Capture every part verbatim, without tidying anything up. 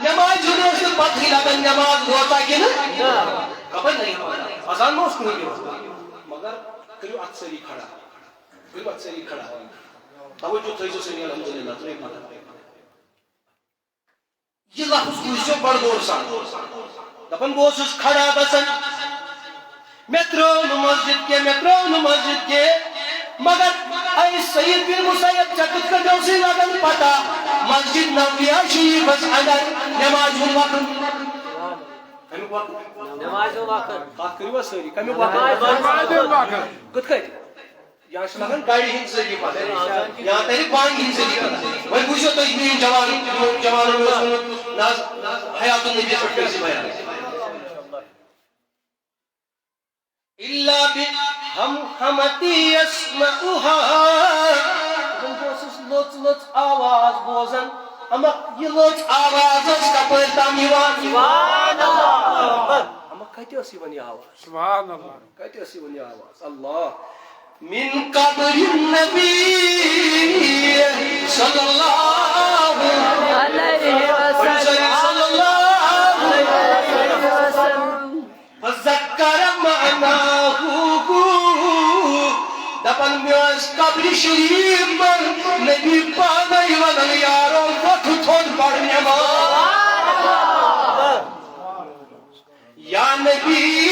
نماز ہُنٛد اوس نہٕ پتہٕے لگان، نماز ووتا کِنہٕ؟ کپٲرۍ لگہِ پتہ؟ اذان ما اوس کُنہِ دِوان؟ مگر کٔرِو اتھ سٲری کھڑا، کٔرِو اتھ سٲری کھڑا۔ توجہ تھٲیزیو سٲری، الحمدللہ، ترٲیِو پتہ۔ یہِ لفظ بوٗزیو بڑٕ غور سان۔ دپان، بہٕ اوسُس کھڑا گژھان، مےٚ ترٲو نہٕ مسجد کینٛہہ، مےٚ ترٲو نہٕ مسجد کینٛہہ۔ مگر اے سعید بن مسیب، ژےٚ کِتھ کٔنۍ اوسُے لگان پتہ مسجد نبویہ شریفس اندر نمازِ ہُنٛد وقت؟ کمیُک وقت؟ نمازِ ہُنٛد وقت۔ کتھ کٔرِو حظ سٲری، کمیُک وقت؟ نمازِ ہُنٛد وقت۔ کِتھ کٔنۍ؟ یا چھِ لگان گاڑِ ہِنٛدۍ ذٔریعہٕ پتہ، یا تَرِ بانگہِ ہِنٛدۍ ذٔریعہٕ پتہ۔ وۄنۍ وٕچھو تُہۍ میٛٲنۍ جوان، میون جوانن اوس ووٚنمُت، نہ حظ، حیات النبیَس پٮ۪ٹھ کٔرۍ زِ بیان۔ الا بہمہمتی یسمعها۔ بہٕ اوسُس لٔژ لٔژ آواز بوزان، اما یہِ لٔژ آواز ٲس کپٲرۍ تام یِوان؟ سبحان اللہ۔ اما کتہِ ٲس یِوان یہِ آواز؟ سبحان اللہ۔ کتہِ ٲس یِوان یہِ آواز؟ اللہ۔ من قبر النبی صلی اللہ علیہ وسلم۔ صلی اللہ علیہ وسلم۔ فذکر معناه۔ دپان مےٚ ٲس قبرِ شریف منٛز نبی پانے ونان، یارو، وۄتھُو تھوٚد پرنہِ منٛز۔ یا نبی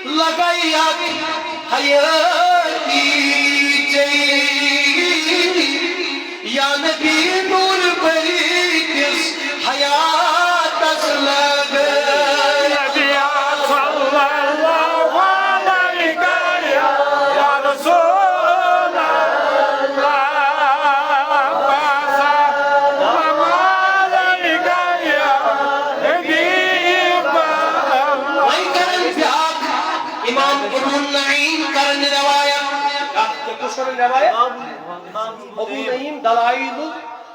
لگایت حیاتی ژے، یا نبی نور بری کس حیاتس لگ۔ نبی صلی اللہ علیہ یا رسول اللہ، سلام علیک یا حبیب اللہ۔ وۄنۍ کرن بیٛاکھ امام ابو نعیم کرن روایت۔ کتھ کُس کرن روایت؟ ابو نعیم دلائل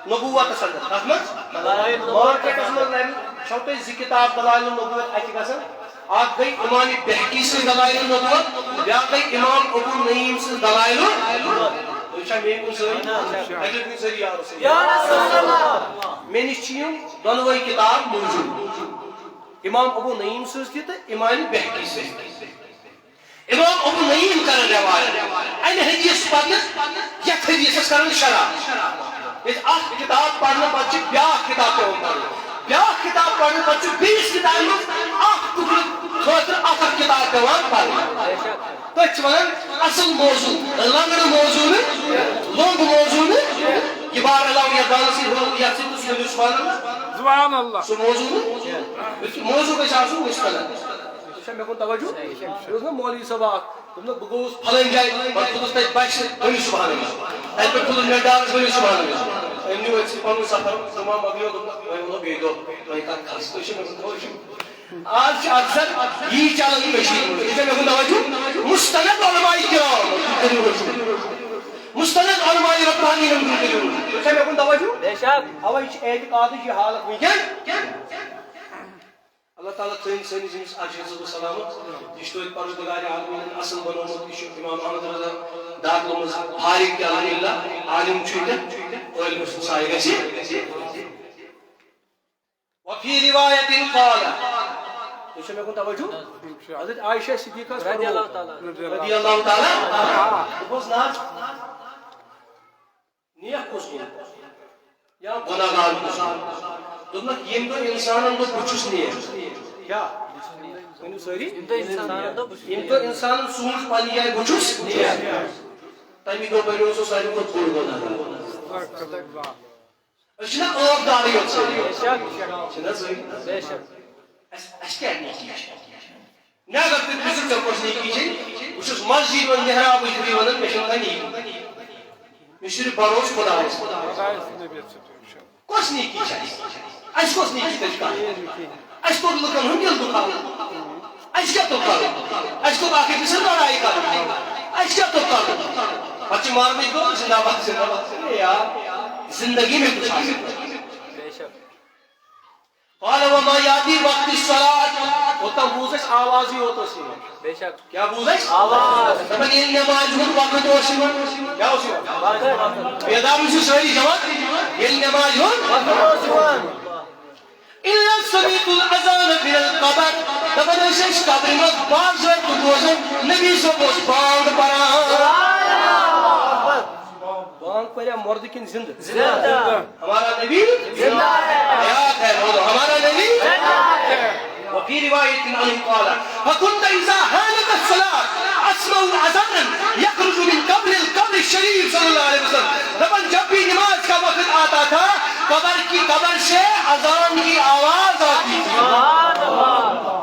نبوتس اندر، تتھ منٛز دلائل نبوت۔ مارکیٹس منٛز لبہِ، چھو تۄہہِ زٕ کتاب دلائل نبوت اتہِ گژھان، اکھ گٔے امام بہقی سٕنٛز دلائل نبوت، بیاکھ گٔے امام ابو نعیم سٕنٛز دلائل۔ تُہۍ چھا مےٚ کُن سٲری؟ اچھا۔ اَتہِ کُن سٲری یا رسول اللہ۔ یا رسول اللہ۔ مےٚ نِش چھِ یِم دۄنوَے کتاب موجود، امام ابو نعیم سٕنٛز تہِ تہٕ امام بہقی سٕنٛز تہِ۔ امام ابو نعیم کرن روایت امہِ حدیث پتہٕ یتھ حدیثس کرن شرح۔ ییٚلہِ اکھ کتاب پرنہٕ پتہٕ چھِ بیاکھ کتاب پٮ۪وان پرٕنۍ، بیاکھ کتاب پرنہٕ پتہٕ چھُ بیٚیِس کتابہِ منٛز اکھ ٹُکرٕ خٲطرٕ اکھ اکھ کتاب پٮ۪وان پرٕنۍ۔ تٔتھۍ چھِ ونان اصل موضوع، لنگڑٕ موضوع نہٕ، لوٚنٛگ موضوع نہٕ۔ یہِ بار علاوٕ یتھ دانس سۭتۍ ہُہ یتھ سۭتۍ تُہۍ ؤنِو سبحان اللہ۔ سبحان اللہ۔ سُہ موضوع نہٕ، بلکہِ موضوع گژھِ آسُن مستند۔ ژےٚ چھا مےٚ کُن توجہ؟ یہِ اوس نا مولوی صٲب اکھ، دوٚپنَکھ، بہٕ گوٚوُس پھلٲنۍ جایہِ، پتہٕ کھوٚتُس تَتہِ بَسہِ، ؤنِو سبحان اللہ۔ تَتہِ پٮ۪ٹھ کھوٚتُس مےٚ ڈالَس، ؤنِو سبحان اللہ۔ أمۍ نیوٗ أتھۍ سۭتۍ پَنُن سفر، دوٚپمَم، مۄکلیو، دوٚپمَکھ، وۄنۍ وَنو بیٚیہِ دۄہ، وۄنۍ کَر کھَس۔ تُہۍ چھِو مےٚ وٕچھِو۔ آز چھِ اکثر یی چلان کٔشیٖرِ منٛز۔ تُہۍ چھِو مےٚ کُن توجہ؟ مستند علماء کرام، تُہۍ کٔرِو رجوع۔ مستند علماء ربانیَن کُن کٔرِو رجوع۔ تُہۍ چھِو مےٚ کُن توجہ؟ بے شک۔ اَوَے چھِ اعتقادٕچ یہِ حالت وٕنکٮ۪ن۔ اللہ تعالیٰ تھٲیِن سٲنِس أمِس عرشَس منٛز سلامت۔ یہِ چھُ توتہِ پروردگار عالمیٖنَن اَصٕل بنومُت۔ یہِ چھُ امام احمد رضا دارالعلوم منٛز فارغ تہِ الحمدللہ، عالم چھُ یہِ تہِ، عٲلمہٕ سُنٛد سایہِ گژھِ۔ وفی روایت قال۔ تُہۍ چھِو مےٚ کُن توجہ؟ حضرت عائشہ صدیقہ رضی اللہ تعالیٰ۔ رضی اللہ تعالیٰ۔ بہٕ بوز ناز۔ نیک کُس گوٚو؟ یا گۄناہ گار کُس گوٚو؟ دوٚپنَکھ، ییٚمہِ دۄہ اِنسانَن دوٚپ، بہٕ چھُس نیک۔ کیٛاہ؟ ؤنِو سٲری۔ ییٚمہِ دۄہ اِنسانَن دوٚپ، بہٕ چھُس ییٚمہِ دۄہ اِنسانَن سوٗنٛچ پننہِ جایہِ، بہٕ چھُس نیک۔ تَمی دۄہ بَنیو سُہ ساروی کھۄتہٕ بوٚڑ گۄناہ گار۔ أسۍ چھِنہ ٲب دارٕے یوت سٲری؟ بے شک۔ چھِنہ سٲری؟ بے شک۔ اَسہِ، اَسہِ کیٛاہ نیکی چھِ؟ مےٚ اگر تُہۍ پرٛژھِو، ژےٚ کۄس نیکی چھے؟ بہٕ چھُس مسجد منٛز محرابٕچ بِہِتھ وَنان، مےٚ چھُنہٕ کانٛہہ نیکی۔ مےٚ چھُ صرف بھروسہٕ خۄدایَس پٮ۪ٹھ۔ خۄدایَس نبی صٲب چھُ وٕچھان۔ کۄس نیکی چھےٚ اَسہِ؟ اَسہِ کۄس نیکی چھےٚ؟ اَسہِ کوٚر لُکَن ہُنٛد دِل دُکھاوُن۔ اَسہِ کیٛاہ توٚگ کَرُن؟ اَسہِ توٚگ اَکھ أکِس سۭتۍ لڑایہِ کَرٕنۍ۔ اَسہِ کیٛاہ توٚگ کَرُن؟ پَتہٕ چھِ مارنٕچ گوٚو زِندہ باد، زِندہ باد۔ اے یار، زندگی میں کچھ حاصل کرو۔ بے شک۔ قال وما یاتی وقت الصلاۃ۔ اوٚتام بوٗز اَسہِ آوازٕے یوت ٲس یِوان۔ بے شک۔ کیٛاہ بوٗز اَسہِ؟ آواز۔ دَپان ییٚلہِ نٮ۪مازِ ہُنٛد وقت اوس یِوان، کیٛاہ اوس یِوان؟ وقت۔ بیدار ٲسِو سٲری جوان، ییٚلہِ نٮ۪مازِ ہُنٛد وقت اوس یِوان۔ دپان ٲسۍ أسۍ قبرِ منٛز باضٲبطہٕ بوزان نبی صٲب اوس بانگ پران۔ بانگ پریا مردٕ کِنہٕ زندٕ؟ زندٕ۔ ہمارا نبی زندہ ہے۔ حیات ہے، بولو، ہمارا نبی زندہ ہے۔ وفی روایت عنہ قال، فكنت اذا حانت الصلاة اسمع اذانا يخرج من قبل القبر الشريف صلى الله عليه وسلم۔ دپان جب بھی نماز کا وقت آتا تھا، قبر کی، قبر سے اذان کی آواز آتی تھی۔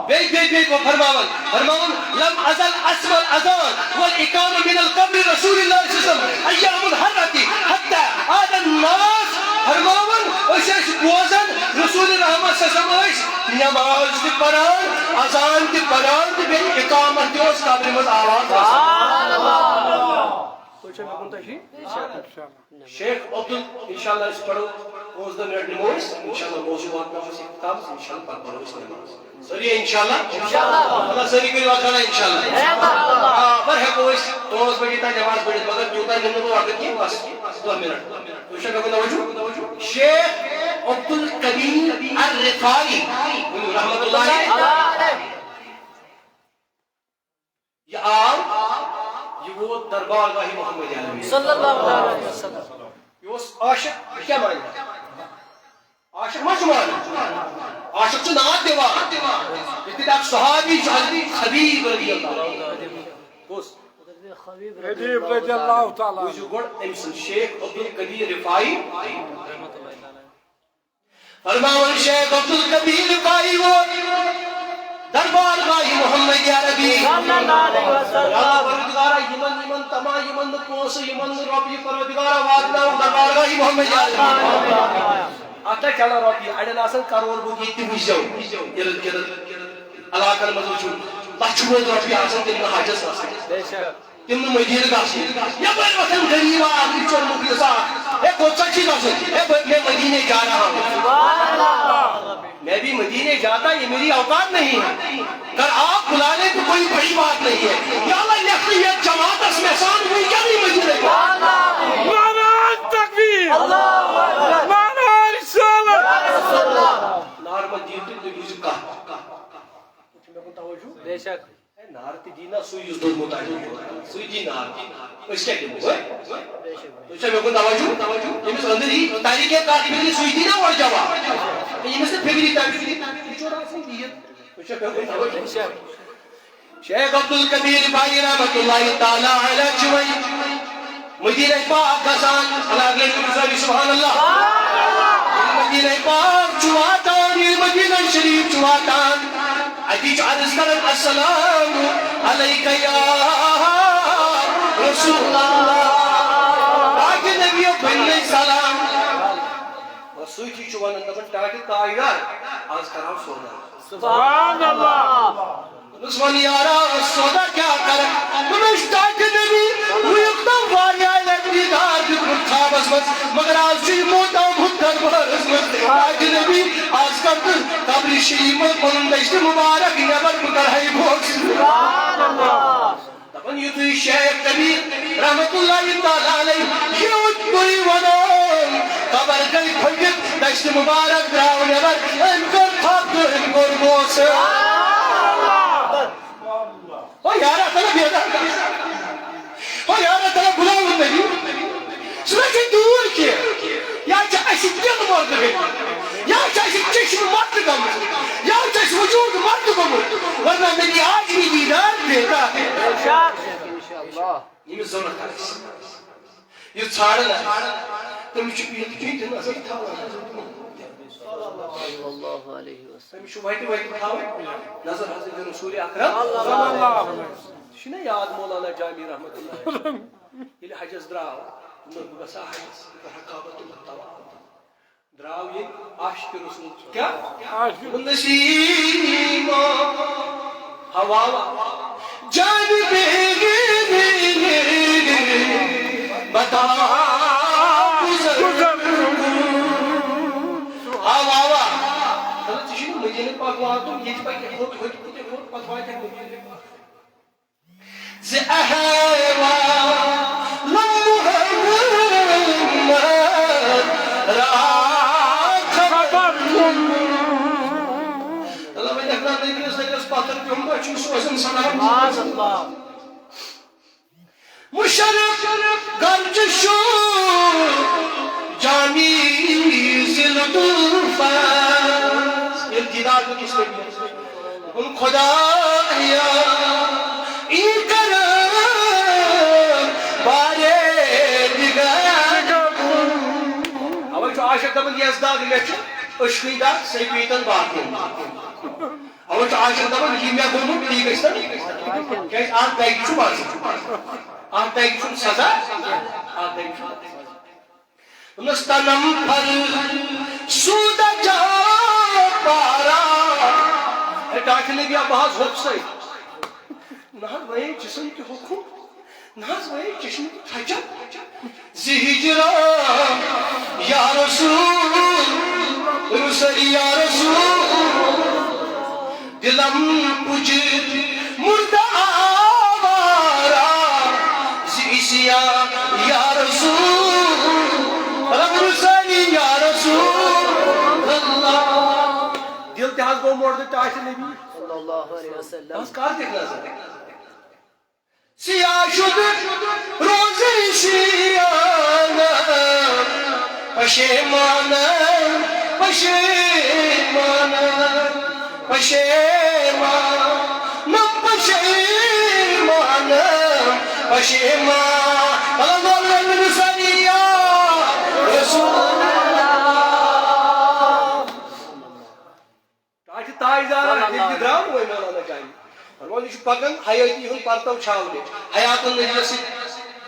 بیٚیہِ، بیٚیہِ، بیٚیہِ گوٚو فرماوان، فرماوان، لم ازل اسمع الاذان والاقامة من القبر رسول الله صلى الله عليه وسلم ایام الحرة حتى عاد الناس۔ فرماوان، أسۍ ٲسۍ بوزان رسول رحمت صلی اللہ علیہ وسلم ٲسۍ نماز تہِ پران، اذان تہِ پران تہٕ بیٚیہِ اقامت تہِ اوس قبرِ منٛز آواز آسان۔ شیخ عبدل، انشاءاللہ أسۍ پرو پانٛژھ دَہ منٹ نِمو أسۍ، انشاءاللہ موضوع واتناوو أسۍ اختتامس، انشاءاللہ پتہٕ پرو أسۍ نماز۔ سٲری انشاءاللہ؟ انشاءاللہ۔ اللہ سٲری کٔرِو اَتھ وَنان انشاءاللہ۔ آ، پتہٕ ہٮ۪کو أسۍ پانٛژھ بجے تام نماز پٔرِتھ، مگر تیوٗتاہ نِمہٕ نہٕ بہٕ وقت کینٛہہ، بس دَہ منٹ۔ تُہۍ چھا مےٚ کُن توجہ؟ شیخ عبدالقدیر الرفاعی، ؤنِو رحمت اللہ۔ یہِ آو، یہِ ووت دربار گاہِ محمد عربی۔ صلی اللہ علیہ وسلم۔ یہِ اوس عاشق، یہِ کیٛاہ مانہِ؟ عاشق ما چھُ مانان؟ عاشق چھُ نعت دِوان۔ یِتھ کٔنۍ اکھ صحابی چھُ حضرت خبیب رضی اللہ عنہ۔ کُس؟ خبیب رضی اللہ تعالیٰ عنہ۔ بوٗزِو گۄڈٕ أمۍ سُنٛد شیخ عبدالقدیر رفاعی۔ فرماوان شیخ عبدالقدیر رفاعی ووت دربار گاہِ محمد عربی۔ صلی اللہ علیہ وسلم۔ یا اللہ پروردگارا، یِمن، یِمن تمام، یِمن نہٕ پونٛسہٕ، یِمن نہٕ رۄپیہِ، پروردگارا واتناو دربار گاہِ محمد عربی۔ اتھ چھا چلان رۄپیہِ، اڑٮ۪ن آسان کرور بُدھی تہِ وٕچھزیو۔ اِرد گِرد علاقن منٛز وٕچھِو، لچھٕ بوٚد رۄپیہِ آسان تِم نہٕ حجس گژھان۔ بے شک۔ تِم نہٕ مدیٖنہٕ گژھٕنۍ۔ یپٲرۍ وۄتھان غریٖب اکھ، بِچور مُفلِس اکھ، ہے کوٚت سا چھی گژھُن؟ ہے بہٕ، میں مدینے جا رہا ہوں۔ میں بھی مدینے جاتا، یہ میری اوقات نہیں ہے۔ اگر آپ بلا لیں تو کوئی بڑی بات نہیں ہے۔ یا اللہ، لیکھ نہٕ یتھ جماعتس مےٚ سان وٕنکیٚنٕے مدیٖنہٕ۔ نعرہ تکبیر۔ نعرہ رسالت۔ نار مہ دِیِو تُہۍ، تُہۍ بوٗزِو کتھ۔ بے شک۔ ہے، نار تہِ دی نا سُے یُس دوٚدمُت آسہِ۔ سُے دی نار۔ أسۍ کیٛاہ دِمو، ہے؟ تُہۍ چھا مےٚ کُن توجہ؟ أمِس أنٛدٕر یی طریٖقے کار، یہِ سُے دی نا اورٕ جواب۔ أمِس نہٕ فِکری تَمہِ سۭتۍ۔ یہِ چھُ آسان بِہِتھ۔ تُہۍ چھا مےٚ کُن توجہ؟ شیخ عبدالقدیر رفاعی رحمت اللہ تعالیٰ علیہ چھُ وۄنۍ مدینہ پاک گژھان، اللہ اکبر، سبحان اللہ۔ ییٚلہِ مدینہ پاک چھُ واتان، ییٚلہِ مدینہ شریف چھُ واتان، اتی چھُ عرض کران، السلام علیک یا رسول اللہ۔ پاک نبی، بننے سلام۔ اور سوچی چھُ ونان، دپان، ٹاٹہِ تاجدار، آز کرو سودا۔ سبحان اللہ۔ دوٚپمَس، وَن یارا، سودا کیٛاہ کَرَکھ؟ دوٚپمَس، ٹاٹہِ نبی، وٕنیُک تام واریاہ لَٹہِ دیٖدار دیُتمُت خوابَس منٛز، مگر آز چھُ یِمو تام ہُتھ دربارَس منٛز۔ ٹاٹہِ نبی، آز کَر تہٕ قبرِ شریٖف منٛز پَنُن دٔچھِ مُبارک نٮ۪بر، بہٕ کَرٕ ہا یہِ بوکس۔ دپان یُتھُے شیخ کبیر رحمت اللہ تعالیٰ علیہ یہِ اوس تُہۍ ونان، قبر گٔے پھٔٹِتھ، دشت مبارک درٛاو نٮ۪بر، أمۍ کٔر تھپھ تہٕ أمۍ کوٚر بوسہٕ۔ ہو یارا، تھوڑا بیدار کر۔ ہو یارا، تھوڑا بلاوُن نبی۔ سُہ نہ چھُ دوٗر کینٛہہ۔ یا چھِ اَسہِ دِل مۄردٕ گٔمٕتۍ، یا چھِ اَسہِ چشمہٕ مۄردٕ گٔمٕتۍ، یا چھِ اَسہِ وجوٗد مۄردٕ گوٚمُت، ورنہ نبی آج بھی دیدار دیتا ہے۔ ییٚمِس ضروٗرت آسہِ، یہِ ژھانٛڈان آسہِ، تٔمِس چھُ یہِ تہِ نظر تھاوان۔ صلی اللہ علیہ وسلم۔ تٔمِس چھُ وَتہِ وَتہِ تھاوٕنۍ نظر حضرت رسول اکرم۔ صلی اللہ علیہ وسلم۔ یہِ چھُنہ یاد مولانا جامی رحمت اللہ علیہ۔ ییٚلہِ حجس درٛاو، دوٚپُن، بہٕ گژھٕ ہا حجس، بہٕ کرٕ ہا کعبۃ اللہ طواف۔ درٛاو ییٚلہِ عاشق رسول، کیٛاہ؟ عاشق۔ نسیم ہوا جان بتا گزر۔ ہوا۔ مطلب، ژٕ چھُکھ مدیٖنہٕ پاک واتُن، ییٚتہِ پَکہِ ہیوٚر، ہیوٚر، ہیوٚر، پَتہٕ واتہِ مدیٖنہٕ پاک۔ ز احوال محمد را خبر۔ اللہ وجہ اللہ نبی صلی اللہ علیہ وسلم چھُ سوزان سلام۔ مُشرف گرچہ چھُ جامی ذل طوفان۔ ییٚلہِ دیٖدار دیُت یِتھ پٲٹھۍ، دوٚپُن، خدایا، این کرم بارے دیگر۔ اَوَے چھُ عاشق دَپان، یَس دَگ مےٚ چھُ عشقٕے دَگ، سُے پیٖتَن باقیَن۔ اَوَے چھُ عاشق دَپان، یہِ مےٚ گوٚمُت، تی گژھِ تَن۔ کیٛازِ اَتھ دَگہِ چھُ مَزٕ، اَتھ دَگہِ چھُنہٕ سزا، اَتھ دَگہِ چھُنہٕ سزا۔ دوٚپنَس، تنم پھل سوٗدہ جا پارا۔ ہے، ٹاٹھہِ نبی، بہٕ حظ ہوٚکھ سَے۔ نہ حظ، وۄنۍ جسم تہِ ہوٚکھُم۔ نہ حظ، وۄنۍ چشمہٕ تہِ تھچم۔ زِ ہجرا یا رسول، رسل یا رسول۔ دلم پُجہِ مردہ آوارہ، زِ عصیاں یا رسول، رب رسانی یا رسول اللہ۔ دل تہِ حظ گوٚو مردہ ٹاٹھہِ نبی۔ صلی اللہ علیہ وسلم۔ بس کر دِکھ نظر۔ سیاہ شد روزِ عصیانہ، پشیمانہ، پشیمانہ، پشیمانہ، پشیمانہ، پشیمانہ۔ اللہ، اللہ، اللہ، یا رسول اللہ۔ ٹاٹھہِ تاجدار اکھ ییٚلہِ تہِ درٛاو وۄنۍ مولانا جامی۔ فرمان، یہِ چھُ پکان حیٲتی ہُنٛد پرتو چھاونہِ، حیات النبیَس سۭتۍ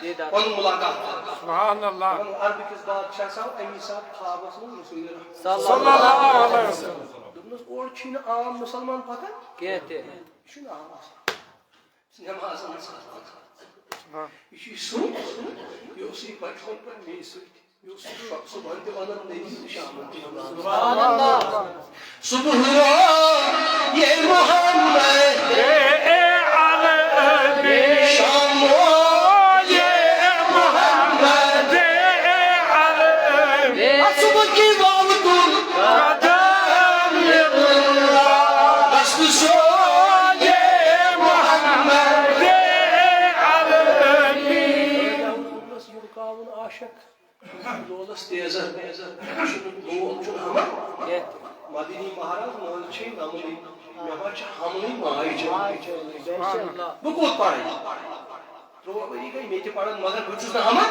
دیٖدار۔ پنُن ملاقات۔ سبحان اللہ۔ دَپان، عربہٕ کِس بادشاہس آو اَمی ساتہٕ خوابس منٛز رسول رحمت۔ صلی اللہ علیہ وسلم۔ دوٚپنَس، اورٕ چھُے نہٕ عام مُسلمان پکان۔ کینٛہہ تہِ۔ یہِ چھُنہٕ عام مُسلمان۔ نٮ۪مازَن منٛز۔ یہِ چھُ سُہ، یہِ اوس یہِ بچپن پٮ۪ٹھ مے سۭتۍ۔ یہِ اوس صُبحن تہِ وَنان نبی تہٕ شامَن تہِ وَنان۔ سبحان اللہ۔ صبح ہوا یہ محمد، اے عالمی۔ شام ہوا یہ محمد، اے عالمی۔ صبح کی واو تم قدم اللہ۔ دست سو یہ محمد، اے عالمی۔ لولس تیزر، چھُنہٕ لول چھُنہٕ ہمر۔ مدنی مہراز، مٲلۍ چھے نمنٕے، مےٚ ما چھِ ہمنٕے ماے چٲنۍ۔ بہٕ کوٚت پرٕ؟ ترٛوواہ ؤری گٔے مےٚ تہِ پران، مگر بہٕ چھُس نہٕ ہمر۔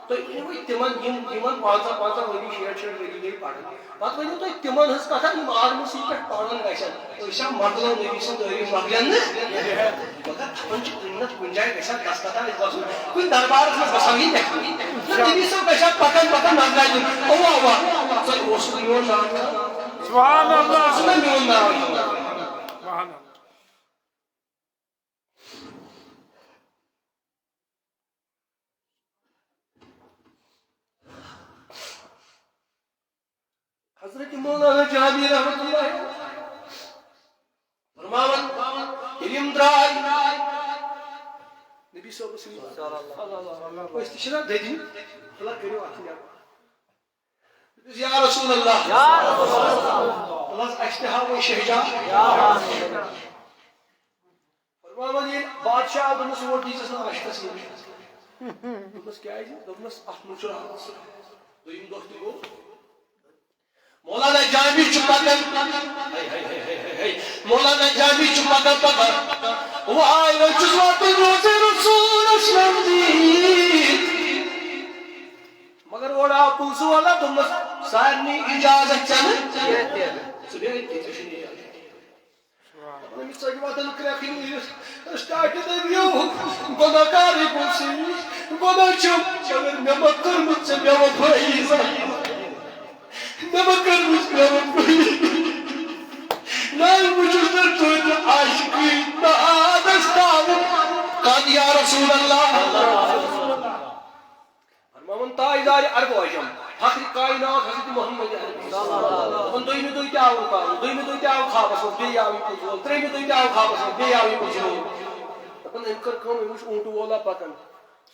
تُہۍ ؤنِو وۄنۍ تِمن، یِم، یِمن پنٛژاہ، پنٛژاہ ؤری، شیٹھ، شیٹھ ؤری گٔے پران۔ پتہٕ ؤنِو تُہۍ تِمن ہٕنٛز کتھا، یِم آرمہٕ سۭتۍ پٮ۪ٹھ پران گژھن۔ أسۍ ہا مۄکلو نبی سٕنٛز تعریٖف مۄکلن نہٕ۔ مگر دپان چھِ کُنہِ نتہٕ کُنہِ جایہِ گژھِ ہا دستخط آسہِ گژھُن، کُنہِ دربارس منٛز گژھو یہِ لیکھُن۔ تہٕ نبی صٲب گژھِ ہا پکان پکان نظرِ دیُن، اوا اوا، ژےٚ اوسُے میون ناو ہیوٚن۔ سبحان اللہ۔ ژٕ اوسُے نا میون ناو ہیوٚن۔ سبحان اللہ۔ حضرت مولانا جامی رحمت اللہ فرماوان، ییٚلہِ یِم درٛاے نبی صٲبس نِش، أسۍ تہِ چھِنہ دٔدی، فلحال کٔرِو اَتھ نٮ۪بر۔ یا رسول اللہ، فلحال اَسہِ تہِ ہاوو شہجار۔ فرماوان، ییٚلہِ بادشاہ آو، دوٚپنَس، اور دیٖزٮ۪س نہٕ رَشتَس یِنۍ۔ دوٚپنَس، کیٛازِ؟ دوٚپنَس، اَتھ منٛز چھُ راتَس۔ دوٚیِم دۄہ تہِ گوٚو۔ مولانا جامی چھُ پَکان۔ ہے، ہے، ہے، ہے، ہے، ہے۔ مولانا جامی چھُ پَکان، پَکان۔ وۄنۍ آے، وۄنۍ چھُس واتُن روزے رسوٗلَس نزدیٖک۔ مگر اورٕ آو پُلسہٕ والا، دوٚپنَس، سارنٕے اِجازت ژےٚ نہٕ؟ ژٕ بیٚہہ أتی، ژےٚ چھُنہٕ اِجازت۔ دَپان، أمِس ژٔج وَدَن کرٛٮ۪کھ نیٖرِتھ۔ أسۍ ٹاٹہِ دٔبِیو، گۄناہ کارٕے گوٚو سُے۔ گۄناہ چھُم، مگر مےٚ ما کٔرمٕژ ژےٚ بے وفٲیی زانٛہہ؟ مےٚ ما کٔرمٕژ بے وفٲیی؟ نہ، بہٕ چھُس نہٕ تُہٕنٛدِ عاشقی نہ عادَس تھاوُن۔ قد یا رسول اللہ۔ فرماوان تاجدار عرب و عجم، فخر کائنات حضرت محمد عربی۔ دَپان، دوٚیمہِ دۄہہِ تہِ آو رُکاوُن، دوٚیمہِ دۄہہِ تہِ آو خوابَس منٛز، بیٚیہِ آو یہِ پُلسہٕ وول، ترٛیٚیمہِ دۄہہِ تہِ آو خوابَس منٛز، بیٚیہِ آو یہِ پُلسہٕ وول۔ دَپان، أمۍ کٔر کٲم، أمۍ وٕچھ اوٗنٹہٕ وولا پَکان۔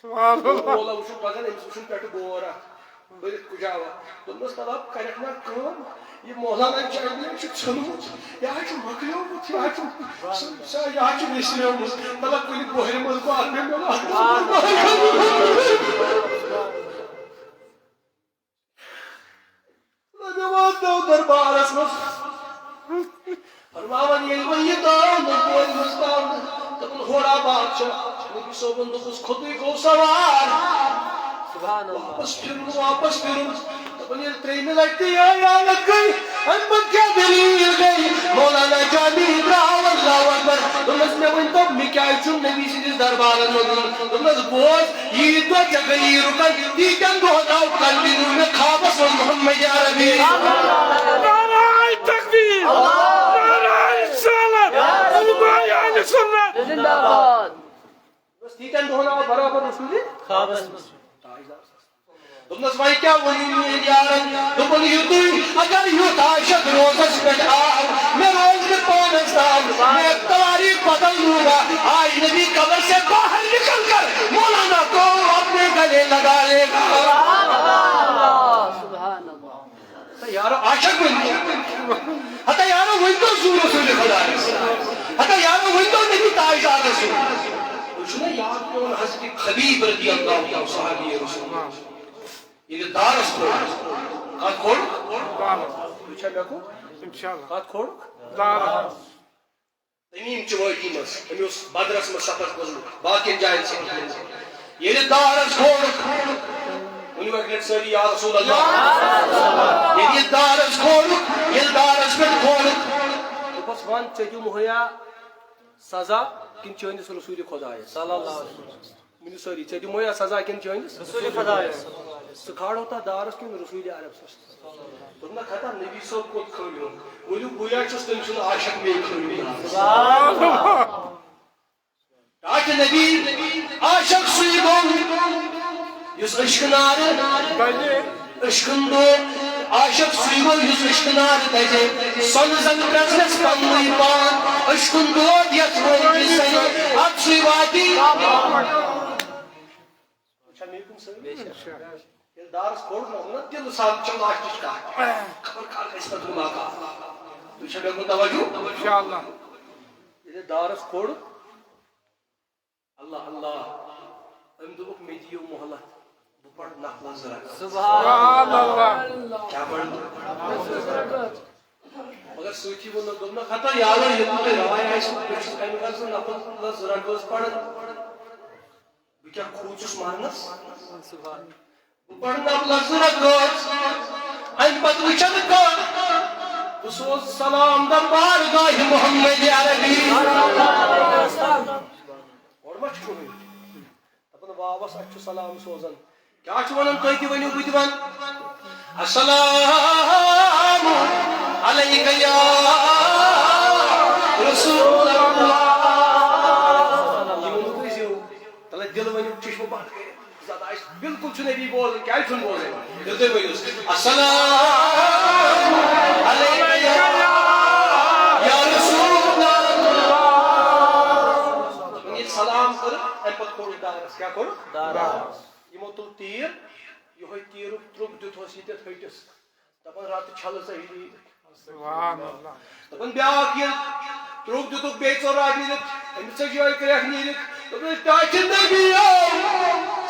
سبحان اللہ۔ اوٗنٹہٕ وولا وٕچھُن پَکان، أمِس وٕچھُن پٮ۪ٹھٕ بور اَکھ بٔرِتھ کُجاوا۔ دوٚپنَس، تَلہٕ ہا کَرٮ۪کھ نا کٲم، یہِ مولانا چاہمین چھُ ژھیوٚنمُت، یہِ حظ چھُ مۄکلیومُت، یہِ حظ چھُ، سُہ، سُہ، یہِ حظ چھُ ویسلیومُت۔ مطلب، کُنہِ بۄہرِ منٛز گوٚو اَتھ مےٚ مِلان۔ مےٚ واتنٲو دربارس منٛز۔ فرماوان ییٚلہِ وۄنۍ یہِ ترٛاونہٕ، کورِ منٛز ترٛاونہٕ، دوٚپُن، ہورا بادشاہ، نبی صٲبُن دوٚپُس، کھوٚتُے گوٚو سوار۔ سبحان اللہ۔ واپس پھِرُن، واپس پھِرُن۔ دوٚپُن، ییٚلہِ ترٛیٚیِمہِ لٹہِ تہِ یہِ عیالت گٔے، اَمہِ پتہٕ کیٛاہ دٔلیٖل گٔے؟ مولانا جامی درٛاو، اللہ اکبر۔ دوٚپنس، مےٚ ؤنۍ تو، مےٚ کیٛازِ چھُم نبی سٕنٛدِس دربارس منٛز یُن؟ دوٚپنس، بوز، ییٖتۍ دۄہ ژےٚ گٔیی رُکن، تیٖتٮ۪ن دۄہن آو continue مےٚ خوابس منٛز محمد عربی۔ نعرہ تکبیر، نعرہ رسالت، علماء اہل سنت۔ زندہ باد۔ بس تیٖتٮ۪ن دۄہن آو برابر رسوٗلِ۔ خوابس منٛز۔ دوٚپنس، وۄنۍ کیٛاہ ؤنِو میٛٲنۍ یارن؟ دوٚپُن، یُتُے، اگر یُتھ عاشق روزس پٮ۪ٹھ آو، مےٚ روز نہٕ پانس تام، میں تمہاری بدل لوں گا۔ آج نبی قبر سے باہر نکل کر مولانا کو اپنے گلے لگا لے گا۔ سبحان اللہ۔ ہتا یارو عاشق ؤنۍ تو۔ ہتا یارو ؤنۍ تو زوٗ رسوٗلِ خۄدایَس۔ ہتا یارو ؤنۍ تو نبی تاجدارس۔ تُہۍ چھُو نا یاد پٮ۪وان حضرت خبیب رضی اللہ عنہ، صحابی رسول۔ ییٚلہِ دارس کھوٚل۔ کتھ کھوٚل؟ دارس۔ تُہۍ چھا مےٚ کُن؟ انشاءاللہ۔ کتھ کھوٚل؟ دارس۔ تمیٖم چہِ وٲدی منٛز، أمۍ اوس بدرس منٛز سفر کوٚرمُت، باقین جاین سفر کوٚرمُت۔ ییٚلہِ دارس کھوٚل، ؤنِو اکہِ لٹہِ سٲری، یا رسول اللہ۔ ییٚلہِ یہِ دارس کھوٚل، ییٚلہِ دارس پٮ۪ٹھ کھوٚل۔ دوٚپُس، وَن، ژےٚ دیُمہویا سزا کِنہٕ چٲنِس رسوٗلِ خۄدایس؟ صلی اللہ علیہ وسلم۔ ؤنِو سٲری، ژےٚ دِمویا سزا کِنہٕ چٲنِس؟ رسوٗلِ خۄدایس۔ ژٕ کھالو تتھ دارس کِنہٕ رسوٗلِ عرب سس؟ دوٚپنکھ، ہتا نبی صٲب کوٚت کھٲوِہون؟ ؤنِو، بٕے ہا چھُس تٔمۍ سُنٛد عاشق، مے کھٲوِو نار۔ ٹاٹھہِ نبی عاشق سُے گوٚو، یُس عشقہٕ نارٕ عشقن دود، عاشق سُے گوٚو یُس عشقہٕ نارٕ دَزِ۔ سۄنہٕ زنٛگ پرٛزنَس پننُے پان، عشقن دود یَتھ وٲلۍ تہِ سَنہِ، اَتھ سُے واتی۔ چھا مےٚ کُن سٲری؟ ییٚلہِ دارس کوٚڑ نہ، نہ دِلہٕ سان چھِ لاسٹٕچ کَتھ۔ خبر کر گژھِ پَتہٕ مُلاقات۔ تُہۍ چھا مےٚ کُن توجہ؟ انشاءاللہ۔ ییٚلہِ دارس کوٚڑ، اللہ اللہ۔ أمۍ دوٚپُکھ، مےٚ دِیِو مۄہلت، بہٕ پرٕ نفلس زٕ رکعت۔ سبحان اللہ۔ کیٛاہ پرٕ؟ مگر سۭتی ووٚن، دوٚپنکھ، ہتا یارو، ییٚلہِ نہٕ تۄہہِ راے آسہِ، بہٕ چھُس اَمہِ غرضہٕ نفلس زٕ رکعت پران۔ بہٕ کیٛاہ کھوٗژُس مرنس؟ سبحان۔ بہٕ پرٕ نفلس زٕ رکعت، اَمہِ پتہٕ وٕچھن کانٛہہ، بہٕ سوزٕ سلام دربار گاہہِ محمد عربی۔ گۄڈٕ ما چھُ کٕہٕنۍ؟ دَپان، واوَس اَتہِ چھُ سلام سوزان۔ کیٛاہ چھُ وَنان؟ تُہۍ تہِ ؤنِو، بہٕ تہِ وَنہٕ۔ السلام علیک یا رسول اللہ۔ یہِ ؤنِو تُہۍ زِو۔ تَلہٕ دِل ؤنِو، چشمہٕ بنٛد کٔرِتھ۔ زیادٕ آسہِ، بالکل چھُ نبی بوزان، کیٛازِ چھُنہٕ بوزان؟ ییٚلہِ تُہۍ ؤنِو، السلام علیک یا رسول اللہ۔ ییٚلہِ سلام کوٚر، اَمہِ پتہٕ کوٚر دارس۔ کیٛاہ کوٚر؟ دارس۔ یِمو تُل تیٖر، یِہوٚے تیٖرُک ترٛوٚپ دیُت ہوس ییٚتٮ۪تھ ۂٹِس۔ دَپان، رَٹہٕ چھَلہٕ ژٕ یہِ۔ سبحان اللہ۔ دَپان، بیٛاکھ ییٚلہِ ترٛوٚپ دیُتُکھ بیٚیہِ ژور راتھ نیٖرِتھ، أمِس ژٔج یِہوٚے کرٛٮ۪کھ نیٖرِتھ۔ دوٚپُن، ٹاٹھہِ نبی آو،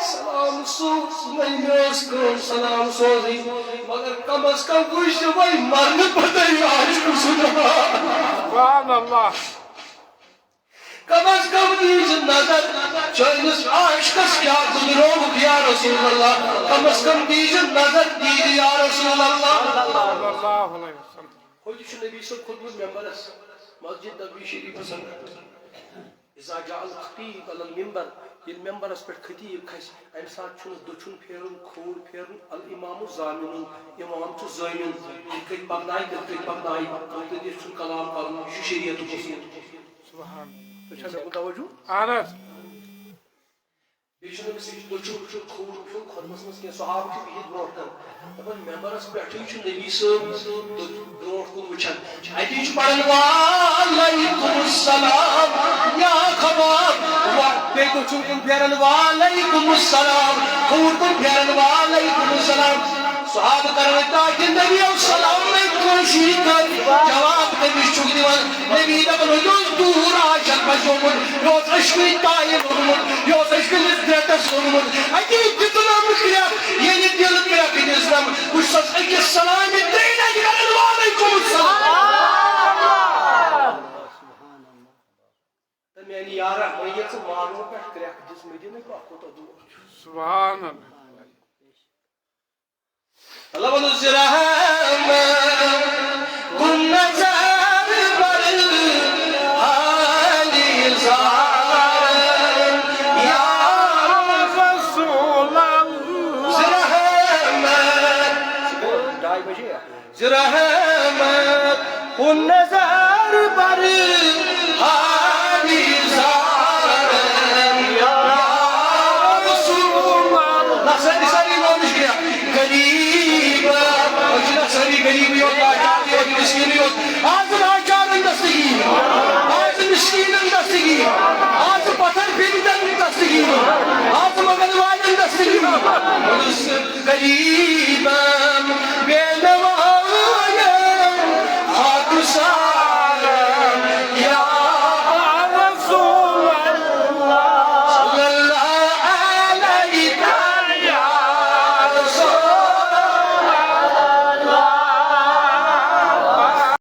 سلام سوز، وۄنۍ مےٚ ٲس کٲم سلام سوزٕنۍ، مگر کم از کم وٕچھ زِ وۄنۍ مرنہٕ پتَے آسہِ کُس۔ سبحان اللہ۔ کم از کم دیٖزِ نظر، چٲنِس عاشقس کیٛاہ گُزرووُکھ یا رسول اللہ، کم از کم دیٖزِ نظر، دیٖزِ یا رسول اللہ۔ صلی اللہ علیہ وسلم۔ ہوٚتہِ چھُ نبی صٲب کھوٚتمُت ممبرس، مسجد نبوی شریفس اندر۔ اذا جاء الخطیب علی المنبر، ییٚلہِ ممبرس پٮ۪ٹھ خطیب کھسہِ، امہِ ساتہٕ چھُنہٕ دٔچھُن پھیرُن، کھووُر پھیرُن، الامام ضامن، امام چھُ ضٲمِن، یِتھ کٔنۍ پکنایہِ، تِتھ کٔنۍ پکنایہِ، تُہۍ کٔرِو یِتھ کٔنۍ کلام کرُن، یہِ چھُ شریعتُک اصوٗل۔ سبحان۔ تُہۍ چھا مےٚ کُن توجہ؟ اہن حظ۔ بیٚیہِ چھُنہٕ أمِس یہِ دٔچھُن وٕچھُن، کھووُر وٕچھُن، خۄدمَس منٛز کینٛہہ۔ صحابہٕ چھِ بِہِتھ برونٛٹھ کَنہِ۔ دَپان، مٮ۪مبرَس پٮ۪ٹھٕے چھُ نبی صٲب برونٛٹھ کُن وٕچھان۔ اَتی چھُ پَران، "وعلیکم السلام یا خباب۔" وا-، بیٚیہِ دٔچھُن کُن پھیران، "وعلیکم السلام۔" کھووُر کُن پھیران، "وعلیکم السلام۔" صحابہٕ کران تاکہِ نبی او سلام نے کٲنٛسی کر جواب تٔمِس چھُکھ دِوان۔ نبی دپان، یہِ اوس دوٗر عاشق بچومُت، یہِ اوس عشقٕے تایہِ لوٚگمُت، یہِ اوس عشقہٕ لذتس لوٚگمُت۔ اَتی دِتُن کرٛٮ۪کھ، ییٚلہِ دِل کرٛٮ۪کھ دِژنم، بہٕ چھُسس أکِس سلامہِ ترٛیٚیہِ لٹہِ کران، وعلیکم السلام۔ تہٕ میٛانہِ یارا، وۄنۍ ییٚلہِ ژٕ مالمہٕ پٮ۪ٹھ کرٛٮ۪کھ دِژ مدیٖنہٕ، کتھ کوٗتاہ دوٗر چھُ؟ سبحان اللہ۔ لبن زرہم کن نظر بر حالی زار یا رسول اللہ۔ زرہم، ڈائی بجے۔ زرہم کن نظر بر حالی زار یا رسول اللہ۔ ساری، ساری لوگ کیا؟ غریب، أسۍ چھِنہ سٲری غریٖبٕے یوت، لاچارٕے یوت، مِسکیٖنٕے یوت۔ آز لاچارن دستگیٖر، آز مِسکیٖنن دستگیٖر، آز پتھر پھِرِتن دستگیٖر، آز مغل والٮ۪ن دستگیٖر۔ غریٖبم